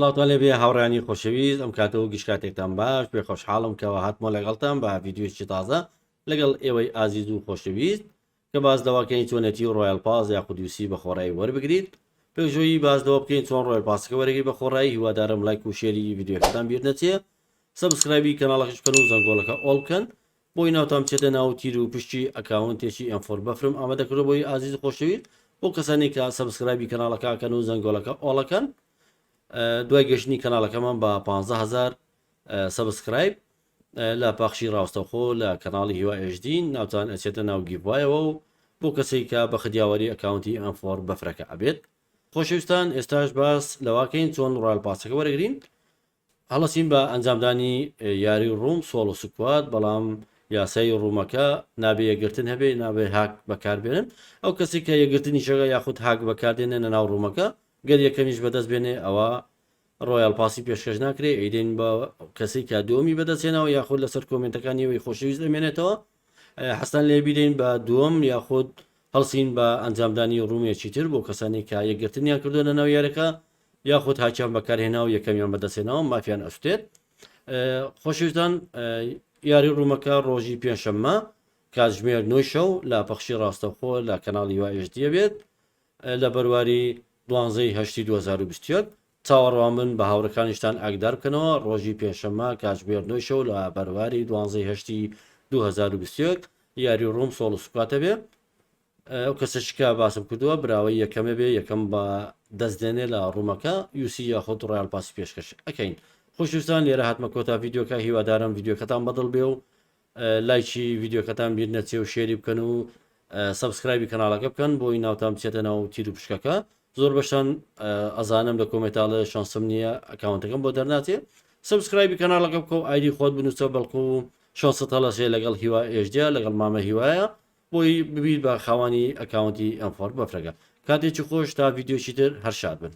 سڵاوتان لێبێ هاوڕێیانی خۆشەویست، ئەم کاتە و گشت کاتێکتان باش بێ. خۆشحاڵم کەوا هاتمەوە لەگەڵتان بە ڤیدیۆیەکی تازە لەگەڵ ئێوەی ئازیز و خۆشەویست کە باس لەوەکەین چۆنێتی Royal Pass یاخود UC بە خۆڕایی وەربگریت. پێشەوەی باس لەوە بکەین چۆن Royal Pass ەکە وەرەگری بە خۆڕایی، هیوادارم لایک و share ی ڤیدیۆکەتان بیر نەچێ، subscribe ی کەناڵەکەش بکەن و زەنگۆڵەکە all بکەن بۆی ناوتان بچێتە ناو تیر و پشکی account ێکی M4 بەفرم ئامادە کردوە بۆی ئازیز و خۆشەویست بۆ کەسانی کە subscribe ی کەناڵەکە ئەکەن و زەنگۆڵەکە all ئەکەن. دوای گەشتنی کەناڵەکەمان بە 15000 subscribe لە پەخشی ڕاستەوخۆ لە کەناڵی هیوا HD ناوتان ئەچێتە ناو giveaway ەوە و بۆ کەسێک کە بەخت یاوەری account ی M4 بەفرەکە ئەبێت. خۆشەویستان ئێستاش باس لەواکەین چۆن Royal Pass ەکە وەرەگرین. هەڵەسین بە ئەنجامدانی یاری room solo squad، بەڵام یاسای room ەکە نابێ یەکگرتن هەبێ، نابێ هاک بەکاربێنن. ئەو کەسێک کە یەکگرتنی شەگە یاخود هاک بەکاردێنێ لە ناو room ەکە، گەر یەکەمیش بەدەست بێنێ ئەوە Royal Pass ی پێشکەش ناکرێ، ئەیدەین بە کەسێک کە دووەمی بەدەستهێناوە یاخود لەسەر comment ەکانی ئەوەی خۆشەویست ئەمێنێتەوە. حەزتان لێ بیدەین بە دووەم یاخود هەڵسین بە ئەنجامدانی room ێکی تر بۆ کەسانی کە یەکگرتنیان کردووە لە ناو یاریەکە یاخود هاکیان بەکارهێنا و یەکەمیان بەدەستهێناوە مافیان ئەسوتێت. خۆشەویستان یاری room ەکە ڕۆژی پێنجشەممە کاتژمێر نۆی شەو لە پەخشی ڕاستەوخۆ لە کەناڵی هیوا HD بێت لە بەرواری دوانزەی هەشتی 2021. چاوەڕوان بن بە هاوڕێکانیشتان ئاگدار بکەنەوە ڕۆژی پێنجشەممە کاتژمێر نۆی شەو لە بەرواری دوانزەی هەشتی 2021 یاری room solo squad ە بێ. ئەو کەسەش کە باسم کردووە براوەی یەکەمە بێ، یەکەم بە دەست دێنێ لە room ەکە UC یاخود Royal Pass ی پێشکەش ئەکەین. خۆشویستان لێرە هاتمە کۆتا ڤیدیۆکە، هیوادارم ڤیدیۆکەتان بەدڵ بێ و لایکی ڤیدیۆکەتان بیر نەچێ و share ی بکەن و subscribe ی کەناڵەکە بکەن بۆی ناوتان بچێتە ناو تیر و پشکەکە. زۆر بەشان ئەزانم لە comment اڵێ شانسم نییە account ەکەم بۆ دەرناچێ. subscribe ی کەناڵەکە بکە و ID خۆت بنووسە، بەڵکو شانست هەڵەسێ لەگەڵ هیوا HD یە، لەگەڵ مامە هیوایە، بۆی ببیت بە خاوەنی account ی M4 بەفرەکە. کاتێکی خۆش تا ڤیدیۆکی تر هەر شاد بن.